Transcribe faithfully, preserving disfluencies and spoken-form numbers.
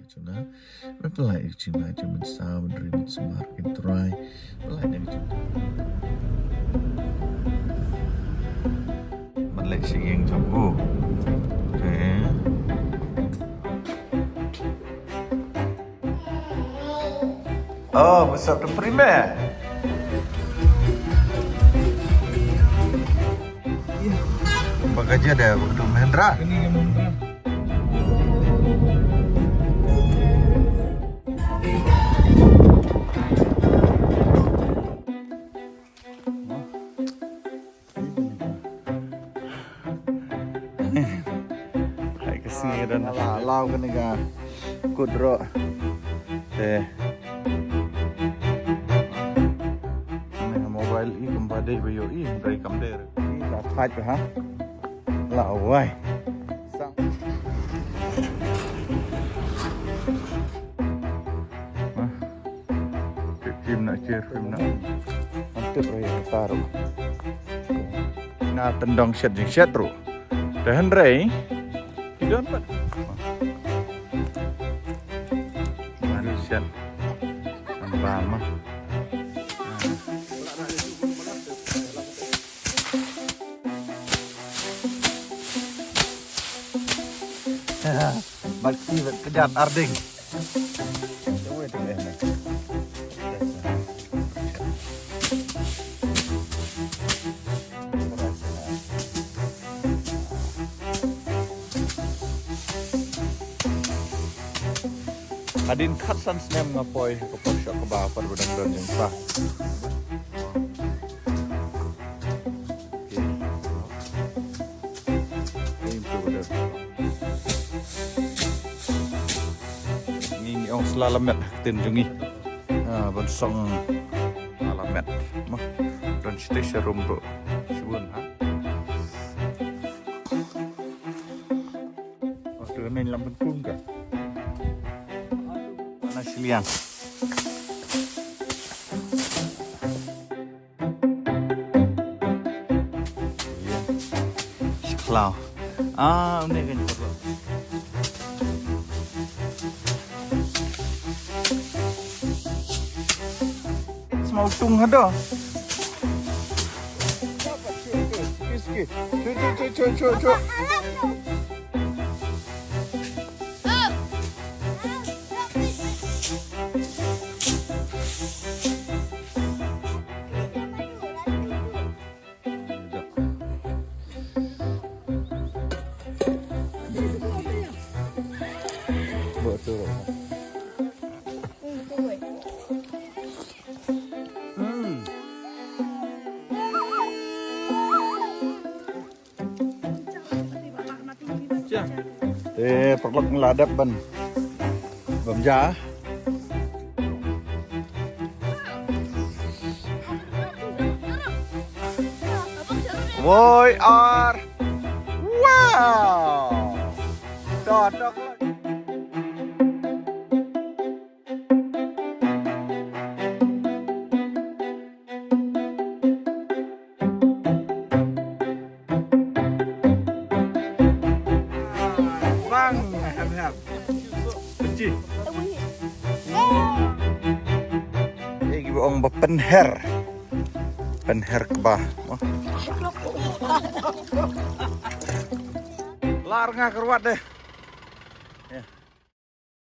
Jong nga, me pynlait ïa ka jingma jong mynsaw, mynri mynsumar, kin Trai. Pynlait ïa ka jingma. Man leh shi ïing jong u. Okay. Oh, besar tu prime. Bagaja deh, waktu Mahendra. Ini kan Mahendra. Hai ka sngi don la lau kane ka kut ro. Te. Ane mobile i kumba dei ba ïoh i, dei kam dei. I la thait ha. La wai. Sang. Hah? Phim na cher, phim na. Antip rei taru. Na tendong shet jingshet ru. Te hynrei. Ki don pat. Mari shet. Namba ma. Bad ki bad kjat arding. Hadien khatsan snem nga poi ha ka por sha kaba, por ba dang don jingpang. Ngi ngi ong sla lamet ha ktien jong ngi. Ah, ban song sla lamet. Mo, don shatei sharum ruh. Shibun ha. Oh, tu main lam pun ka. Mana shiliang. Ïa. Shi khlaw. Ah, une kan perlu. Sma utung hado. Sikit, sikit. Cuk, cuk, cuk, cuk, cuk, cuk. Hmm. Te paralok ngi la dep ban bam ja. Woi ar. Wow. To to. Bang, hep, hep. Benci. Eh, kiba ong ba pynher. Pynher kba. Lar nga kyrwat deh. Ya.